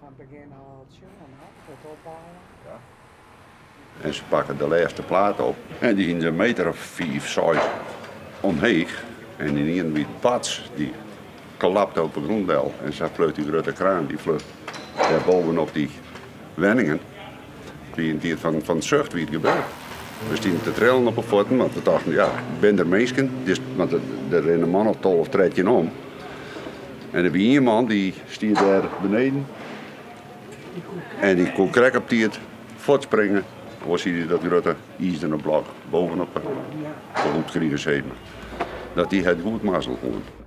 Fan it begjin ôf sjoen ha, it opbouwen. En se pakke de lêste plaat op en dy hiene se in meter of fiif, seis omheech. En ynienen wie it bats, dy klapte op de grûn del. En sa flecht dy grutte kraan, dy flecht dêr bovenop dy wenningen. It wie yn tiid fan sucht wie it gebeurd. We stienen te trillen op 'e fuotten, want we tochten, ja, binne der minsken? Want der rinne in man of 12, 13 om. En der wie ien man dy stie dêr beneden en dy koe krekt op tiid fuortspringe. Oars hie hy dat grutte izeren blok bovenop de hoed krigen, sis mar. Dat dy hat goed mazzel hân.